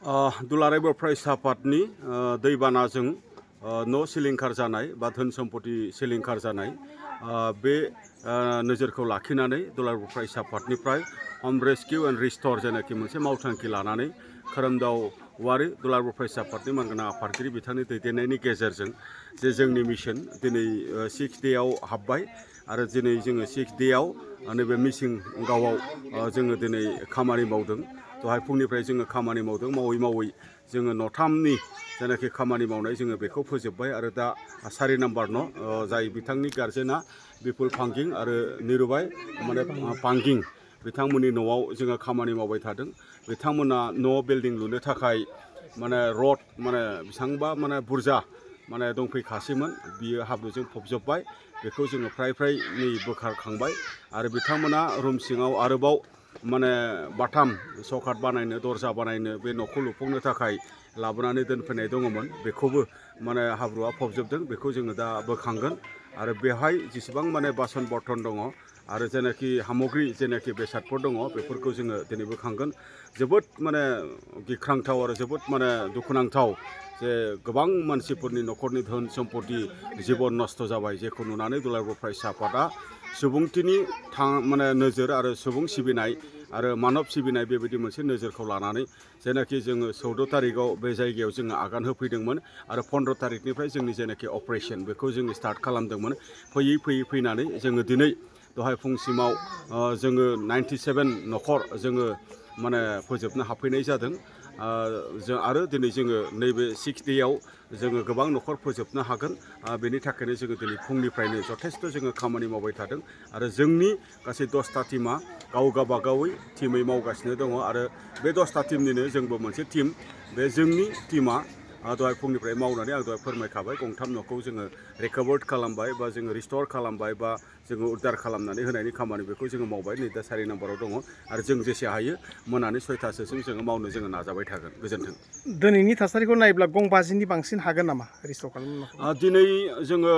दुलाराय बर' फरायसा आफादनि दैबानाजों न' सिलिंखार जानाय बा धोन सम्पति सिलिंखार जानाय बे नोजोरखौ लाखिनानै दुलाराय बर' फरायसा आफादनिफ्राय हम रेस्किउ एन्ड रिस्टर जेनाखि मोनसे मावथांखि लानानै खोरोमदाव औवारि दुलाराय बर' फरायसा आफादनि मानगोनां आफादगिरि बिथांनि दैदेननायनि गेजेरजों जे जोंनि मिशन दिनै 6 डेआव हाबबाय आरो दिनै जोङो 6 डेआव नैबे मिसिं गावआव जोङो दिनै खामानि मावदों। दहाय फुंनिफ्राय जोङो खामानि मावदों मावै जोङो न'थामनि जेनाखि खामानि मावनाय जोङो बेखौ फोजोबबाय आरो दा 4 नाम्बार न' जाय बिथांनि गार्जेना बिपुल पांगिं आरो निरुबाय माने पांगिं बिथांमोननि न'आव जोङो खामानि मावबाय थादों। बिथांमोना न' बिल्डिं लुनो थाखाय माने रड माने बेसेबांबा माने बुरजा माने दंफैखासैमोन बियो हाब्रुजों फबजोब्बाय बेखौ जोङो फ्राय नै बोखारखांबाय आरो बिथांमोना रुम सिङाव आरोबाव माने बाथाम सकाट बानायनो दरजा बानायनो बे न'खौ लुफुंनो थाखाय लाबोनानै दोनफैनाय दङमोन बेखौबो माने हाब्रुआ फबजोबदों बेखौ जोङो दा बोखांगोन आरो बेवहाय जेसेबां माने बासन बर्तन दङ आरो जेनाखि सामग्रि जेनाखि बेसादफोर दङ बेफोरखौ जोङो दिनै बोखांगोन। जोबोद माने गिख्रांथाव आरो जोबोद माने दुखुनांथाव जे गोबां मानसिफोरनि न'खरनि धोन सम्पति जिबन नस्थ' जाबाय जेखौ नुनानै दुलाराय बर' फरायसा आफादा सुबुंथिनि माने नोजोर आरो सुबुं सिबिनाय आरो मानब सिबिनाय बेबायदि मोनसे नोजोरखौ लानानै जेनाखि जोङो 14 तारिखआव बे जायगायाव जोङो आगान होफैदोंमोन आरो 15 तारिखनिफ्राय जोंनि जेनाखि अपारेशन बेखौ जोङो स्टार्ट खालामदोंमोन। फैनानै जोङो दिनै दहाय फुंसिमाव जोङो 97 न'खर जोङो माने फोजोबनो हाफैनाय जादों। आरो दिनै जोङो नैबे 6 डेआव जोङो गोबां न'खर फोजोबनो हागोन बेनि थाखायनो जोङो दिनै फुंनिफ्रायनो जथेस्थ' जोङो खामानि मावबाय थादों आरो जोंनि गासै 10टा टीमा गावगाबागावै टीमै मावगासिनो दङ आरो बे 10टा टीमनिनो जोंबो मोनसे टीम बे जोंनि टीमा दहाय फुंनिफ्राय मावनानै आं दहाय फोरमायखाबाय गंथाम न'खौ जोङो रिकभार्ड खालामबाय बा जोङो रिस्टर खालामबाय बा जोङो उद्धार खालामनानै होनायनि खामानि बेखौ जोङो मावबाय नै दा 4 नाम्बाराव दङ आरो जों जेसे हायो मोनानि 6टासोसिम जोङो मावनो जोङो नाजाबाय थागोन। गोजोन्थों। दिनैनि थासारिखौ नायोब्ला गं-5नि बांसिन हागोन नामा रिस्टर खालामनो? दिनै जोङो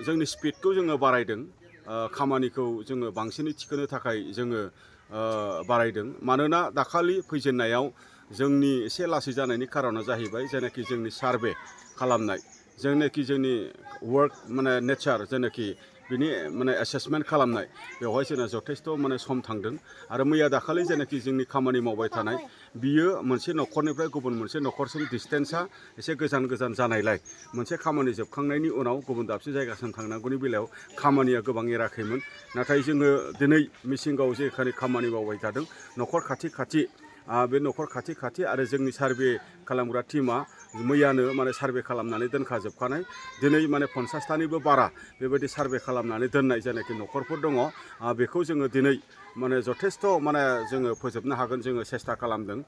जोंनि स्पिडखौ जोङो बारायदों खामानिखौ जोङो बांसिनै थिखोनो थाखाय जोङो बारायदों मानोना दाखालि फैजेननायाव जोंनि एसे लासै जानायनि खारना जाहैबाय जेनाखि जोंनि सार्भे खालामनाय जेनाखि जोंनि वर्क माने नेचार जेनाखि बिनि माने एसेसमेन्ट खालामनाय बेवहाय जोंना जथेस्थ' माने सम थांदों आरो मैया दाखालि जेनाखि जोंनि खामानि मावबाय थानाय बियो मोनसे न'खरनिफ्राय गुबुन मोनसे न'खरसिम डिसटेन्सआ एसे गोजान जानायलाय मोनसे खामानि जोबखांनायनि उनाव गुबुन दाबसे जायगासिम थांनांगौनि बेलायाव खामानिया गोबां एराखैमोन नाथाय जोङो दिनै मिसिंगाव जेखानि खामानि मावबाय थादों न'खर खाथि बे न'खर खाथि आरो जोंनि सार्भे खालामग्रा टीमा मैयानो माने सार्भे खालामनानै दोनखाजोबखानाय दिनै माने 50टानिबो बारा बेबायदि सार्भे खालामनानै दोननाय जायनाखि न'खरफोर दङ बेखौ जोङो दिनै माने जथेस्थ' माने जोङो फोजोबनो हागोन जोङो सेस्था खालामदों।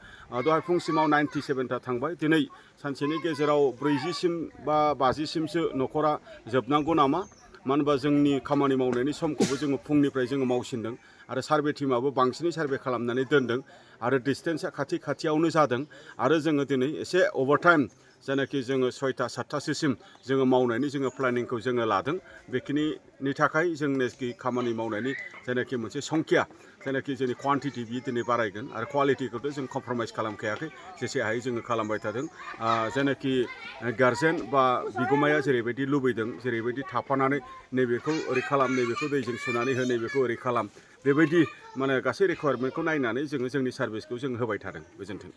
दहाय फुंसिमाव 97टा थांबाय दिनै सानसेनि गेजेराव 40सिम बा 50सिमसो न'खरा जोबनांगौ नामा मानो होनबा जोंनि खामानि मावनायनि समखौबो जोङो फुंनिफ्राय जोङो मावसिनदों आरो सार्भे टीमाबो बांसिनै सार्भे खालामनानै दोनदों आरो डिसटेन्सआ खाथियावनो जादों आरो जोङो दिनै एसे अभारटाइम जायनाखि जोङो 6टा 7टासोसिम जोङो मावनायनि जोङो प्लेनिंखौ जोङो लादों बेखिनिनि थाखाय जोंनिखि खामानि मावनायनि जायनाखि मोनसे संख्या जायनाखि जोंनि क्वान्टिटि बियो दिनै बारायगोन आरो क्वालिटिखौथ' जों कमप्रमाइस खालामखायाखै जेसे हायो जोङो खालामबाय थादों। जायनाखि गार्जेन बा बिगोमाया जेरैबायदि लुबैदों जेरैबायदि थाफानानै नैबेखौ ओरै खालाम नैबेखौ दैजों सुनानै हो नैबेखौ ओरै खालाम बेबायदि माने गासै रिक्वायरमेन्टखौ नायनानै जोङो जोंनि सार्भिसखौ जों होबाय थादों। गोजोन्थों।